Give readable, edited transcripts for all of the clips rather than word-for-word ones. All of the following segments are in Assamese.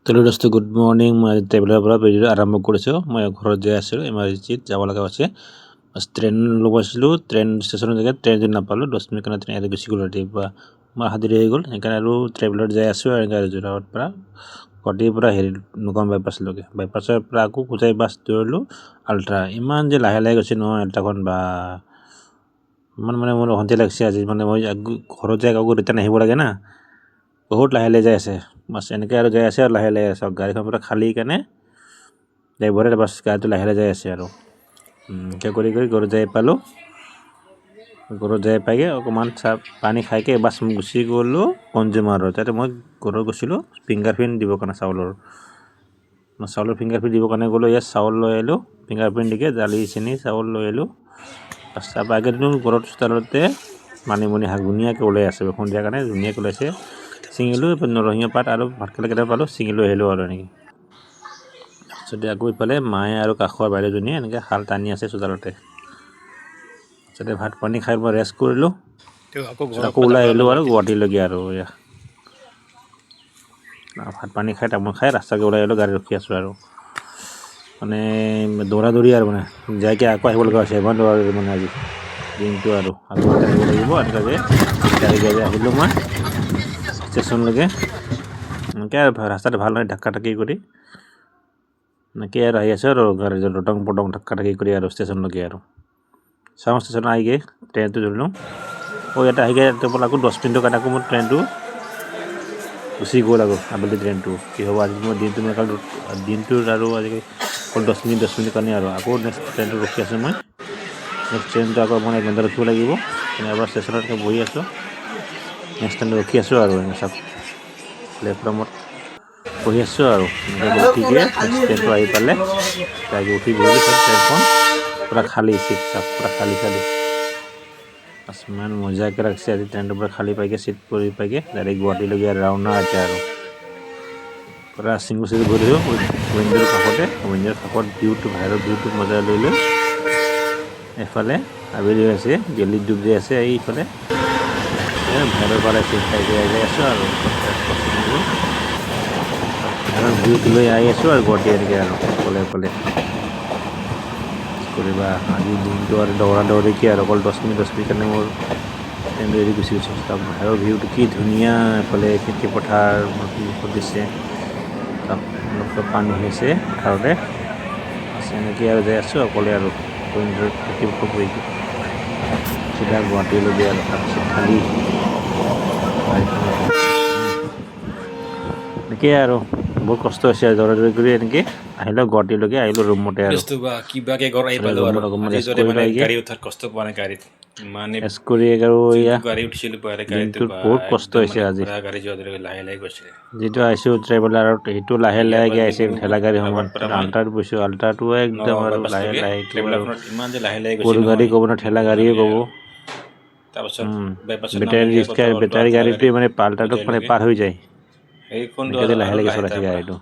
হেল্ল' দোস্ত, গুড মৰ্ণিং। মই আজি ট্ৰেভেলাৰৰ পৰা ভিডিঅ'টো আৰম্ভ কৰিছোঁ। মই ঘৰত যাই আছিলোঁ, ইমাৰ্জেঞ্চিত যাব লগা হৈছে। বাছ ট্ৰেইন ল'ব আছিলোঁ, ট্ৰেইন ষ্টেচনৰ জেগাত ট্ৰেইনটো নাপালোঁ। 10 মিনিট কাৰণে ট্ৰেইন ইয়াতে গুচি গ'ল। ৰাতিপুৱা মই অহা দেৰি হৈ গ'ল। সেইকাৰণে আৰু ট্ৰেভেলাৰত যাই আছোঁ আৰু এনেকৈ যোৰাবাট পৰা, গুৱাহাটীৰ পৰা হেৰি নগাঁও বাইপাছলৈকে। বাইপাছৰ পৰা আকৌ সোজাই বাছ ধৰিলোঁ, আল্ট্ৰা। ইমান যে লাহে লাহে গৈছে নহয় আল্ট্ৰাখন, বা ইমান মানে মোৰ অশান্তি লাগিছে আজি। মানে মই ঘৰত যাই আকৌ ৰিটাৰ্ণ আহিব লাগে না। বহুত লাহে লাহে যাই আছে বাছ। এনেকৈ আৰু যাই আছে আৰু লাহে লাহে। চাওক, গাড়ীখন পূৰা খালী কাৰণে ড্ৰাইভাৰে বাছ গাড়ীটো লাহে লাহে যাই আছে। আৰু এনেকৈ কৰি কৰি ঘৰত যাই পালোঁ। ঘৰত যাই পাইগে অকণমান চাহ পানী খাইকে বাছ মই গুচি গ'লোঁ কনজিউমাৰত। তাতে মই ঘৰত গৈছিলোঁ ফিংগাৰ প্ৰিণ্ট দিবৰ কাৰণে চাউলৰ। মই চাউলৰ ফিংগাৰ প্ৰিণ্ট দিবৰ কাৰণে গ'লোঁ। ইয়াত চাউল লৈ আহিলোঁ ফিংগাৰ প্ৰিণ্ট দিকে, দালি, চেনি, চাউল লৈ আহিলোঁ। তাৰপৰা আগে দিনো ঘৰত চোতালতে মানিমুনি শাক ধুনীয়াকৈ ওলাই আছে। বৰষুণ দিয়াৰ কাৰণে ধুনীয়াকৈ ওলাইছে। ছিঙিলোঁ। নৰসিংহ পাত আৰু ভাতকেৰেলা কেইটা পালোঁ, ছিঙি লৈ আহিলোঁ। আৰু এনেকৈ তাৰপিছতে আকৌ ইফালে মায়ে আৰু কাষৰ বাইদেউজনীয়ে এনেকৈ শাল টানি আছে চোতালতে। তাৰপিছতে ভাত পানী খাই মই ৰেষ্ট কৰিলোঁ। আকৌ ওলাই আহিলোঁ আৰু গুৱাহাটীলৈকে। আৰু এয়া ভাত পানী খাই, তামোল খাই ৰাস্তাকে ওলাই আহিলোঁ। গাড়ী ৰখি আছোঁ আৰু মানে দৌৰা দৌৰি আৰু মানে যাইকে আকৌ আহিব লগা হৈছে। ইমান দৌৰা দৌৰি মানে আজি দিনটো। আৰু আকৌ আহিব লাগিব এনেকৈ গাড়ী গাড়ী আহিলোঁ মই ষ্টেচনলৈকে। এনেকৈ আৰু ৰাস্তাটো ভাল নহয়, ধাক্কা ধাক্কি কৰি এনেকৈ আৰু আহি আছোঁ। আৰু গাড়ী ৰটং পটং ধাক্কা ধাক্কি কৰি আৰু ষ্টেচনলৈকে। আৰু চাওঁ, ষ্টেচনত আহিগৈ ট্ৰেইনটো ধৰিলোঁ। অঁ, ইয়াতে আহিগৈ আকৌ 10 মিনিটৰ কাৰণে আকৌ মোৰ ট্ৰেইনটো গুচি গ'ল আকৌ আবেলি ট্ৰেইনটো। কি হ'ব আজি মোৰ দিনটো? মই দিনটোৰ আৰু আজিকালি অকল 10 মিনিট 10 মিনিট কাৰণে। আৰু আকৌ নেক্সট ট্ৰেইনটো ৰখি আছোঁ মই। নেক্সট ট্ৰেইনটো আকৌ মই 1 ঘণ্টা ৰখিব লাগিব। এবাৰ ষ্টেচনত বহি আছোঁ, নেক্সট ট্ৰেইনটো ৰখি আছোঁ। আৰু এনেকৈ চাওক, প্লেটফৰ্মত বহি আছোঁ আৰু এনেকৈ ৰখিকে নেক্সট ট্ৰেইনটো আহি পালে। তাইকে উঠি বহিলোঁ। ট্ৰেইনখন পূৰা খালী, চিট চাপ পূৰা খালী খালী। ইমান মজাকৈ ৰাখিছে আজি। ট্ৰেইনটো পূৰা খালী পাইকে, চিট পৰি পাইকে ডাইৰেক্ট গুৱাহাটীলৈকে ৰাওনা এতিয়া। আৰু পূৰা চিংগল চিট বহি দিছোঁ উইণ্ডোৰ কাষতে। উইণ্ডোৰ কাষত ভিউটো, বাহিৰৰ ভিউটো মজা লৈ লৈ। এফালে আবেলি হৈ আছে, বেলি ডুব যাই আছে। এইফালে বাহিৰৰ পৰা চিট খাই যাই যাই আছোঁ আৰু বাহিৰৰ ভিউটো লৈ আহি আছোঁ। আৰু গুৱাহাটী এনেকৈ আৰু অকলে অকলে কৰিবা আজি দিনটো। আৰু দৌৰা দৌৰিকৈ আৰু অকল 10 মিনিট 10 মিনিট কাৰণে মোৰ ট্ৰেইনটো এৰি গুচি গৈছে। তাত বাহিৰৰ ভিউটো কি ধুনীয়া! এফালে খেতি পথাৰ দিছে, তাত অলপ অলপ পানী হৈছে পথাৰতে আছে। এনেকৈ আৰু যাই আছোঁ অকলে আৰু উইণ্ডোৰ খেতি বহি চিধা গুৱাহাটীলৈকে। আৰু তাৰপিছত খালী গাড়ীখনত এনেকেই আৰু বহুত কষ্ট হৈছে। আৰু দৌৰা দৌৰি কৰি এনেকৈ আহিলোঁ, গুৱাহাটীলৈকে আহিলোঁ ৰুমতে। আৰু কিবাকে ঘৰ আহি পালোঁ। আৰু অকণমান আজি ৰেষ্ট যদি মানে কৰিলোঁ। গাড়ী উঠাত কষ্ট পোৱা নাই গাড়ীত মানে ৰেষ্ট কৰি আৰু এয়া গাড়ী উঠিছিলোঁ গাড়ীটো দিনটোত বহুত কষ্ট হৈছে আজি। গাড়ী যোৱা দৰে লাহে লাহে গৈছিলে। যিটো আহিছোঁ ট্ৰেভেলাৰত, সেইটো লাহে লাহেকৈ আহিছে ঠেলা গাড়ী সমান। আল্ট্ৰাত বহিছোঁ, আল্ট্ৰাটো একদম আৰু লাহে লাহে। এইটো আৰু ইমান যে লাহে লাহে গৈছে। গৰু গাড়ী ক'ব না ঠেলা গাড়ীয়ে ক'ব। তাৰপাছত বাইপাছত বেটাৰী ৰিক্সা, বেটাৰী গাড়ীটোৱে মানে আল্ট্ৰাটোক মানে পাৰ হৈ যায়। সেইখনটো এনেকৈ লাহে লাহে চলাইছে গাড়ীটো।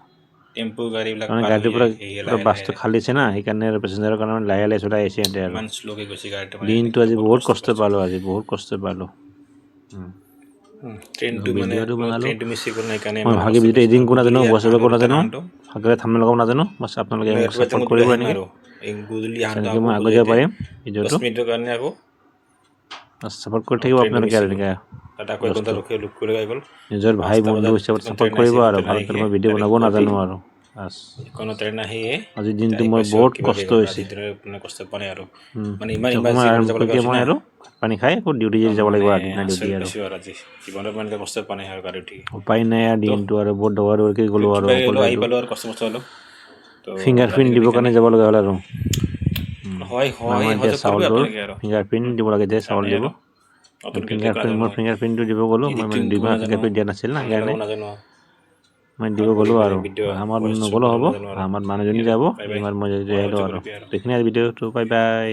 টেম্পু গাড়ীবিলাক মানে গাড়ীটোৰ পৰা পূৰা বাছটো খালী আছে না, সেইকাৰণে আৰু পেচেঞ্জাৰৰ কাৰণে মানে লাহে লাহে চলাই আহিছে সিহঁতে। আৰু ইমান শ্ল'কে গৈছে গাড়ীটো মানে। দিনটো আজি বহুত কষ্ট পালোঁ, আজি বহুত কষ্ট পালোঁ। ট্ৰেইনটো মানে ভিডিঅ'টো বনালোঁ। ট্ৰেইনটো মিছ হৈ গ'ল, সেইকাৰণে মই ভালকৈ ভিডিঅ'টো এডিটিং কৰিব নাজানো, ভইচ অভাৰ কৰিব নাজানো, ভালকৈ থাম্বনেইল লগাব নাজানো। বাছ আপোনালোকে মোক ছাপোৰ্ট কৰিব এনেকৈ। আৰু এই গধূলি তেনেকৈ মই আগুৱাই যাব পাৰিম ভিডিঅ'টো। 10 মিনিটৰ কাৰণে আকৌ ছাপোৰ্ট কৰি থাকিব আপোনালোকে আৰু এনেকৈ। তাত আকৌ 1 ঘণ্টা ৰখি লুক কৰি গ'ল। নিজৰ ভাই বন্ধু হিচাপত ছাপোৰ্ট কৰিব। আৰু ভালকৈ মই ভিডিঅ' বনাব নাজানো। আৰু বাছ কোনো ট্ৰেইন আহিয়ে আজিৰ দিনটো মোৰ বহুত কষ্ট হৈছে। মানে কষ্ট পোৱা নাই আৰু মানে ইমান অকণমান আৰাম কৰি মই আৰু ভাত পানী খাই আকৌ ডিউটি যাব লাগিব। আৰু দিনা ডিউটি আৰু আৰু আজি জীৱনত মানে কষ্ট পোৱা নাই আৰু গাড়ী উঠি। উপায় নাই। আৰু দিনটো আৰু বহুত দৌৰা দৌৰিকৈ গ'লোঁ আৰু গ'লো, আহি পালোঁ আৰু কষ্ট মষ্ট হ'লো। ফিংগাৰ প্ৰিণ্ট দিবৰ কাৰণে যাব লগা হ'ল। আৰু হয় হয় আমাৰ এতিয়া চাউলটোৰ ফিংগাৰ প্ৰিণ্ট দিব লাগে যে চাউল দিব ফিংগাৰ প্ৰিণ্ট, মোৰ ফিংগাৰ প্ৰিণ্টটো দিব গ'লোঁ মই। মানে দুইমাহ ফিংগাৰ প্ৰিণ্ট দিয়া নাছিল না, সেইকাৰণে নাজানো। মই দিব গ'লোঁ। আৰু আমাৰ নগ'লেও হ'ব, আমাৰ মানুহজনী যাব। ইমান মই যাই আহিলোঁ। আৰু এইখিনি ভিডিঅ'টো, বাই বাই।